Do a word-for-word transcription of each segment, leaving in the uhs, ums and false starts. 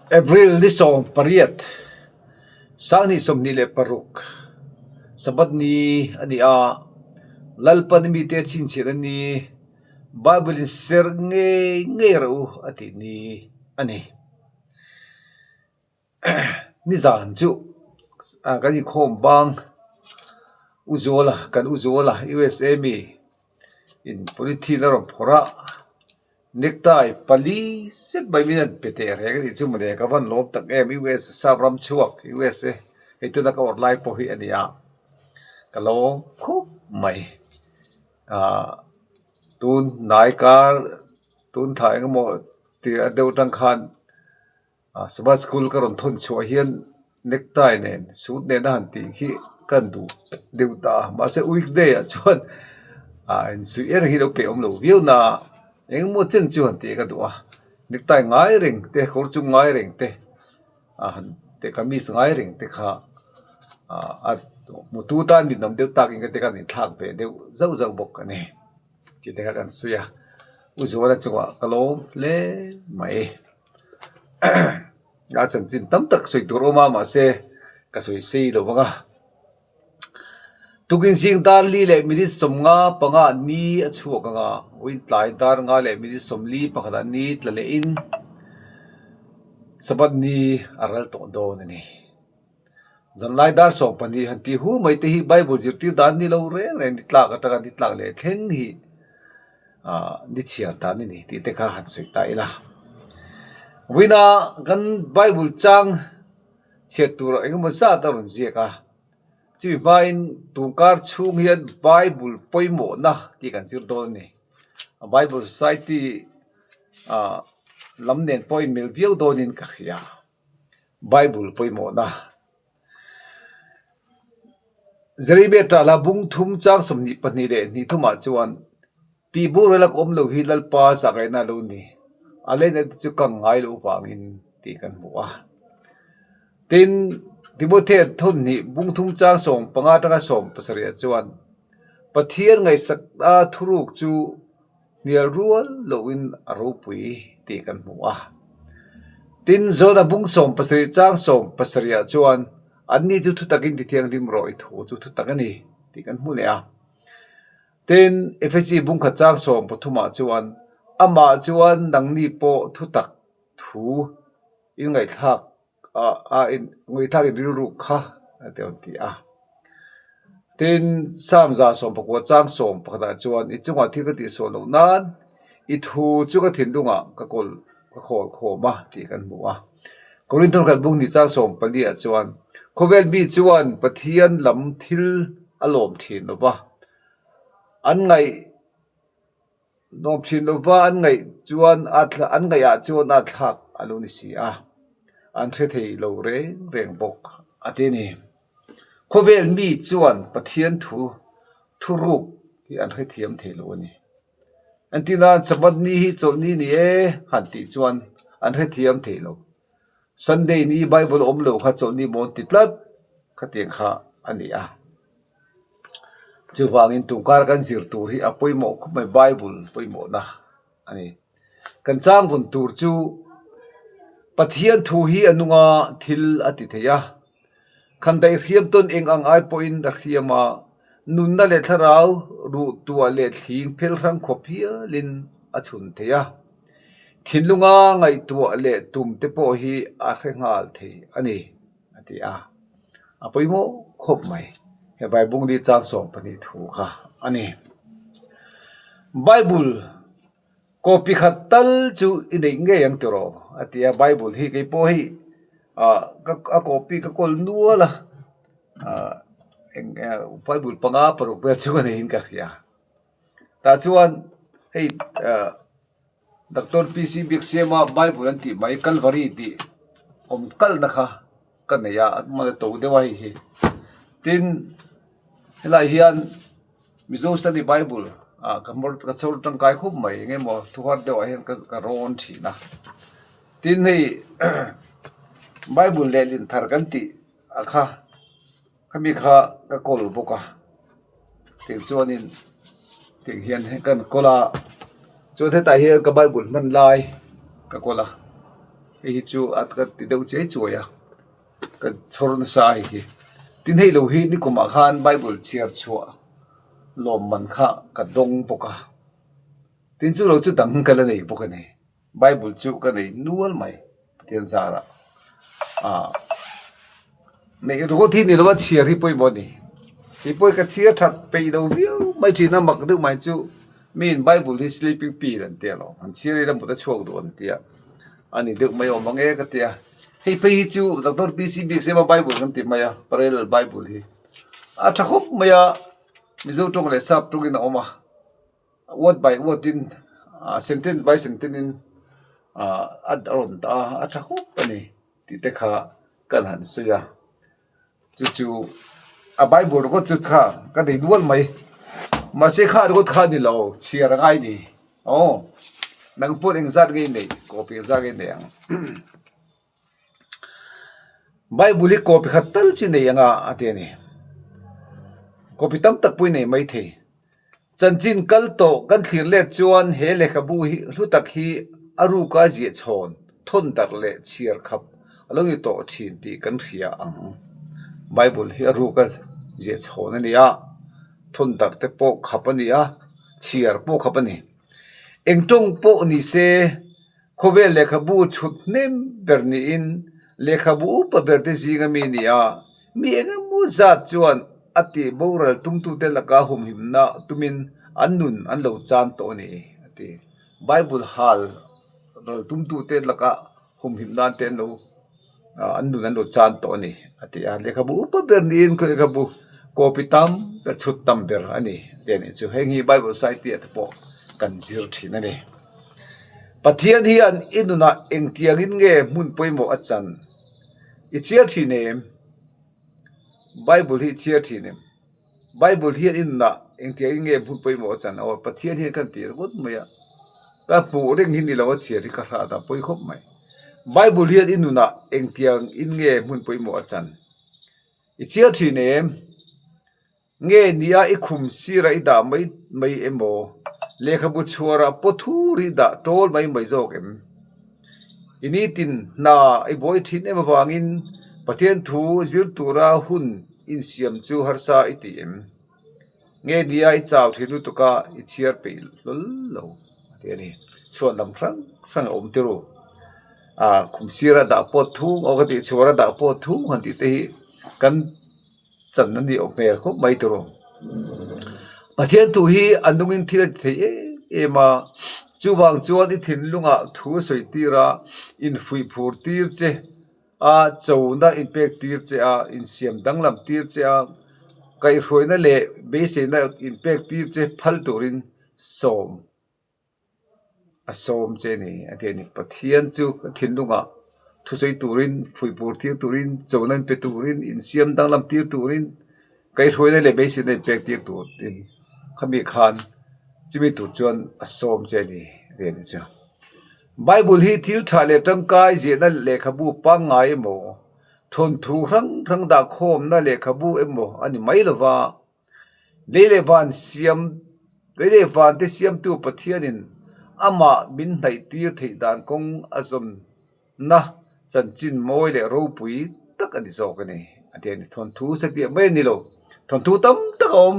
April ni sawm pariet, sang hni sawmhni le paruk, Sabbath ni a ni a, Lalpan a mite chhinchhiahna ni, Bible inser ngei ngei ro a ti ni a nih. Nizan chu, a, kan inkhawm bang, U Zuala, kan U Zuala, U S A mi in polythene a rawn phawrh a, necktie pali zet mai min an pe teh reng a nih chu, mani ka van lawm tak em, U S A, Sam ram chhuak, U S A, hei tuna ka awrh lai pawh hi a ni a, ka lawm khawp mai. A, tun nai kar, tun thla engemaw ti a deuh aṭang khan, a, Sabbath School ka rawn thawn chhuah hian necktie nen, suit nen a han ti khi kan duh deuh ta. Mahse, weekday ah chuan, a, insuih er hi lo pe awm lo viau na, engemaw chen chu han ti ka duh a. Necktie ngai reng te, kawr chum ngai reng te, a, han te, kamis ngai reng te kha, a, a hmutu tan dinawm deuh takin ka te kan inthlak ve deuh zauh zauh bawk a ni. Ti te kha kan sawi a. U Zuala chungah ka lawm hle mai. A chanchin tam tak sawi tur awm a, mahse, ka sawi sei lo vang a. Tukin zing dar li leh minute sawmnga panga ni a chhuak ang a, vawiin tlai dar nga leh minute sawmli pakhat a ni tla leh in Sabbath ni a ral tawh dawn a ni. Zanlai dar sawm pahnih han ti hu mai te hi Bible zirtir dan ni lo reng reng, ni tlak aṭanga ni tlak leh thleng hi, a, ni chhiar dan a ni tih te kha han sawi ta ila. Vawiina kan Bible chang chhiar tur engemaw zat a rawn ziak a. Chumi hmain tunkar chhung hian Bible pawimawhna tih kan zir dawn a ni. A Bible Society, a, lam nen pawh inmil viau dawnin ka hria. Bible pawimawhna. Jeremia ṭala bung thum chang sawmhnih pahnih leh hnih thumah chuan, "Tihbur ralak awm lo hi Lalpa zangaihna lo ni, a leina te chu kang ngai lo vangin," tih kan hmu a. Tin, Timothea thawn hnih bung thum chang sawm panga aṭanga sawm pasarihah chuan, "Pathian ngaihsakna thuruk chu hnial rual loin a ropui," tih kan hmu a. Tin, Jona bung sawm pasarih chang sawm pasarihah chuan, "Anni chu thutakin ti thianghlim rawh, i thu chu thutak a ni," tih kan hmu leh a. Tin, Ephesi bung khat chang sawm pathumah chuan, "Amah chuan nangni pawh thutak thu in ngaihthlak, a, a in, ngaihthlak in rilru kha," a ti a. Tin, Sam za sawm pakua chang sawm pakhatah chuan, "I chungah thil ka tih sawn loh nan, i thu chu ka thinlungah ka kawl, ka khawl khawm a," tih kan hmu a. Korinthon khat bung hnih chang sawm paliah chuan, "Khawvel mi chuan Pathian lam thil a lawm ṭhin lo va, an ngaih, lawm ṭhin lo va, an ngaih chuan a thla-, an ngaihah chuan a thlak a lo ni si a, an hre thei lo reng reng bawk," a ti a ni. Khawvel mi chuan Pathian thu, thuruk hi an hrethiam thei lo a ni. Entirnan Sabbath ni hi chawlhni ni e han tih chuan an hrethiam thei lo. Sunday ni Bible awm lo kha chawlhni mawn ti tlat khatiang kha a ni a. Chuvangin tunkar kan zir tur hi a pawimawh khawp mai, Bible pawimawhna a ni. Kan chang vun tur chu Pathian thu hi a nunga thil a ti thei a. Khandaih hriam tawn eng ang ai pawhin a hriam a, nunna leh thlarau ruhtuah leh thling phel hrang khawp hialin a chhun thei a. Thinlunga ngaihtuah leh tum te pawh hi a hre nghal thei a ni, a ti a. A pawimawh khawp mai. He Bible bung li chang sawm pahnih thu kha a ni. Bible copy khat tal chu i nei ngei ang tiraw, a ti a. Bible hi kei pawh hi, a, ka, a copy ka kawl nual a. A, eng, a, Bible panga paruk vel chu ka nei in ka hria. Tah chuan hei, a, Doctor P C Biaksiama Bible an tih mai, Calvary tih awm kalna kha ka nei a, a hmang a to deuh a hei hi. Tin, helai hian Mizo Study Bible, a, ka hmawr, ka chhawr tangkai khawp mai, engemaw thuhar deuhah hian ka, ka rawn ṭhin a. Tin, hei, Bible lehlin thar kan tih a kha, khami kha ka kawl bawk a. Tichuanin, tiang hian kan kawl a. Chuan hetah hian ka Bible hman lai ka kawl a. Hi chu a ka ti deu chei chuai a. Ka chhawr nasa hi hi. Tin hei lo hi nikuma khan Bible chhiar chhuah lawmman kha ka dawng bawk a. Tin chu lo chu dang ka la nei bawk a ni. Bible chu ka nei nual mai. Pathian zara. A, nei ruot hi ni lo a, chhiar hi pawimaw ni. Hi pawi ka chhiar ṭhat pei lo viau mai ṭhin a, mak deuh mai chu. Mi'n Bible hi sleeping pill an ti a lo. An chhiar hi lam buta chhuak duh an ti a. A ni deuh mai awm ang e ka ti a. Hei phei hi chu Doctor P C Biekseima Bible kan ti mai a. Parallel Bible hi. A ṭha khawp mai a. Mizo ṭawng le Sap ṭawngin a awm a. Word by word in, ah, sentence by sentence in, ah, a rawn ta a, a ṭha khawp a ni. Tih te kha kan han sawi a. Chu chu a Bible ruot chu kha ka nei nual mai. Mahse kha ruot kha ni lo, chhiar a ngai ni. Aw, nang pawh engzat nge i nei, copy engzat nge i nei ang. Bible hi copy khat tal chu nei anga a ti a ni. Copy tam tak pui nei mai thei. Chanchin kal tawh kan thlir let chuan he lehkhabu hi hlu tak hi a ruka ziah chhawn, thawn darh leh chhiar khap a lo ni tawh ṭhin tih kan hria ang. Bible hi a ruka ziah chhawn a ni a, thawn darh te pawh khap a ni a, chhiar pawh khap a ni. Eng ṭawng pawh ni se, khawvel lehkhabu chhut hnem ber niin, lehkhabu upa ber te zinga mi ni a, mi engemaw zat chuan a tih bo ral tumtute laka humhimna tumin an nun an lo chan tawh a ni, a ti. Bible hal ral tumtute laka humhimna te an lo, a, an nun an lo chan tawh a ni, a ti a. Lehkhabu upa ber niin, lehkhabu copy tam ber, chhut tam ber a ni, a ti a ni chu. Heng hi Bible Society-a te pawh kan zir ṭhin a ni. Pathian hian i nunah engtiangin nge hmun pawimawh a chan? I chhiar ṭhin em? Bible hi i chhiar ṭhin em? Bible hian i nunah engtiangin nge hmun pawimawh a chan? Aw, Pathian hian kan ti ringawt mai a. Ka hmuh reng hi ni lo a, chhiar hi ka hrat a, pawi khawp mai. Bible hian i nunah engtiangin nge hmun pawimawh a chan? I chhiar ṭhin em? Nge nia i khum sira i dah mai mai emaw? Lehkhabu chhuara paw thur i dah ṭawl mai mai zawk em? I nitin hna i buai ṭhin em avangin Pathian thu zir tura hun insiam chu harsa i ti em? Nge nia i chau ṭhin lutuka i chhiar peih hlawl lo? A ti a ni. Chhuan lam hrang hrang a awm tiraw. A, khum sira dah paw thung, aw ka ti, chhuara dah paw thung han tih te hi kan chan a ni awm hmel khawp mai tiraw. Pathian thu hi a nungin thil a ti thei em em a. Chuvang chuan i thinlungah thu sawi tir a, infuih phur tir che a, chona inpek tir che a, insiam danglam tir che a, kaihhruaina leh beiseina inpek tir che phal turin sawm a sawm che a ni, a ti a ni. Pathian chu ka thinlungah thusawi turin, fuihpur tir turin, chona inpe turin, insiam danglam tir turin, kaihhruaina leh beiseina inpek tir turin, khami khan chumi tur chuan a sawm che a ni, a ti a ni chu. Bible hi thil ṭha leh ṭangkai ziahna lehkhabu pangngai emaw, thawnthu hrang hrang dah khawmna lehkhabu emaw a ni mai lova. Lei leh van siam, lei leh van te siamtu Pathianin amah min hnaih tir theih dan kawng a zawnna chanchin mawi leh ropui tak a ni zawk a ni, a ti a ni. Thawnthu satia mai a ni lo. Thawnthu tam tak a awm.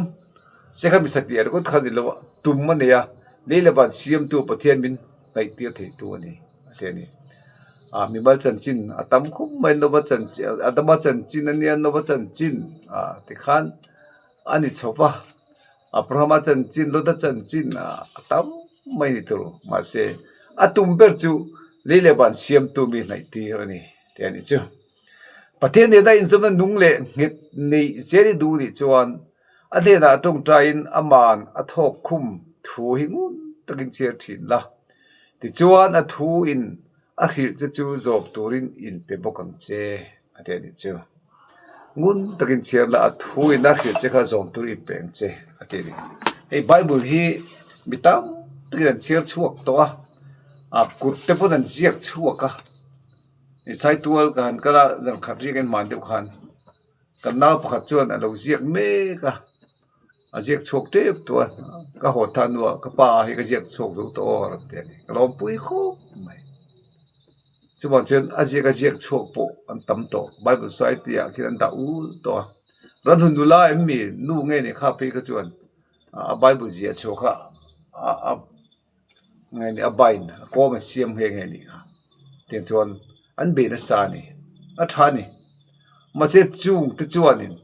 Se kha mi satia ringawt kha ni lo a, tum a nei a. Lei leh van siamtu Pathian min hnaih tir theitu a ni, a ti a ni. A, mimal chanchin a tam khawp mai, Noa chanchin, Adama chanchin a nia, Noa chanchin, a, tikhan a ni chho va. Abrahama chanchin, Lota chanchin, a, a tam mai ni tiraw. Mahse, a tum ber chu lei leh van siamtu mi hnaih tir a ni, ti a ni chu. Pathian nena inzawmna nung leh nghet neih zel i duh nih chuan, a hnenah ṭawngṭaiin aman a thawk khum thu hi ngun takin chhiar ṭhin la. Tichuan a thuin a hrilh che chu zawm turin inpe bawk ang che, a ti a ni chu. Ngun takin chhiar la, a thuin a hrilh che kha zawm turin inpe ang che, a ti a ni. Hei Bible hi mi tam takin an chhiar chhuak tawh a, a kut te pawn an ziak chhuak a. Ni saitual ka han kal a, zan khat riak in hman deuh khan kan nau pakhat chuan a lo ziak mek a, a ziak chhuak tep tawh a, ka hawn tha nuah ka pa hi ka ziak chhuak zo tawh aw, a rawn ti a ni. Ka lawmpui khawp mai. Chuvang chuan a ziak a ziak chhuak pawh an tam tawh. Bible Society-ah khin an dah ul tawh a. Ran hun nula em mi nu nge ni kha phei kha chuan, a, a Bible zia chhuak kha, a, a, nge ni a bind, a kawm a siam nge nge ni kha. Tiang chuan an bei nasa a ni. A ṭha a ni. Mahse, chungte chuanin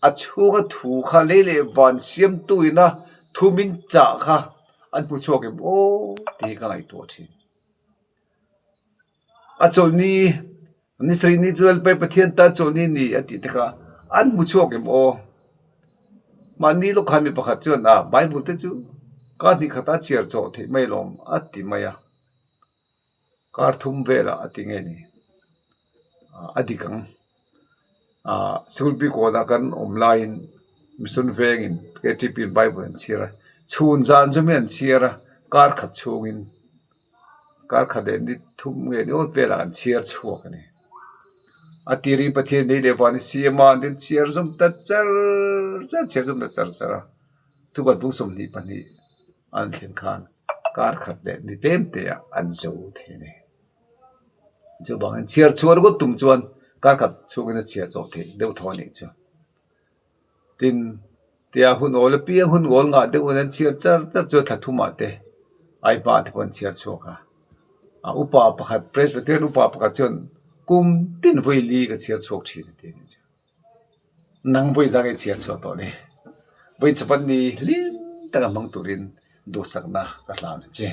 a chhunga thu kha lei leh van siamtuin a thu min chah kha an hmu chhuak em aw tih hi ka ngaihtuah ṭhin. A chawlhni, ni sarih ni chu Lalpa Pathian ta chawlhni ni a tih te kha an hmu chhuak em aw. Mahni lawk khan mi pakhat chuan, a, Bible te chu kar hnih khata chhiar chawh theih mai lawm a ti mai a. Kar thum vela a ti nge ni. A, a dik ang. A, Singulpi kawna kan awm laiin Mission Vengin K T P-in Bible an chhiar a. Chhun zan zawmin an chhiar a. Kar khat chhungin, kar khat leh ni thum nge ni awt vela kan chhiar chhuak a ni. A tirin Pathian lei leh van siam a, an chhiar zawm ta char char, chhiar zawm ta char char a. Thuban bung sawmhnih pahnih an thlen khan kar khat leh ni tlem te a an zo thei a ni. Chuvangin chhiar chhuah tum chuan kar khat chhungin a chhiar chawh thei deuh thaw a nih chu. Tin, tia hun awl apiang hun awl ngah deuhin an chhiar char char chu thla thumah te, ai hma te pawh an chhiar chhuak a. A, upa pakhat, Presbyterian upa pakhat chuan kum tin vawi li ka chhiar chhuak ṭhin a ti a ni chu. Nang vawi zang i chhiar chhuah tawh le. Vawi chapan ni hlim taka hmang turin duhsakna ka hlan che.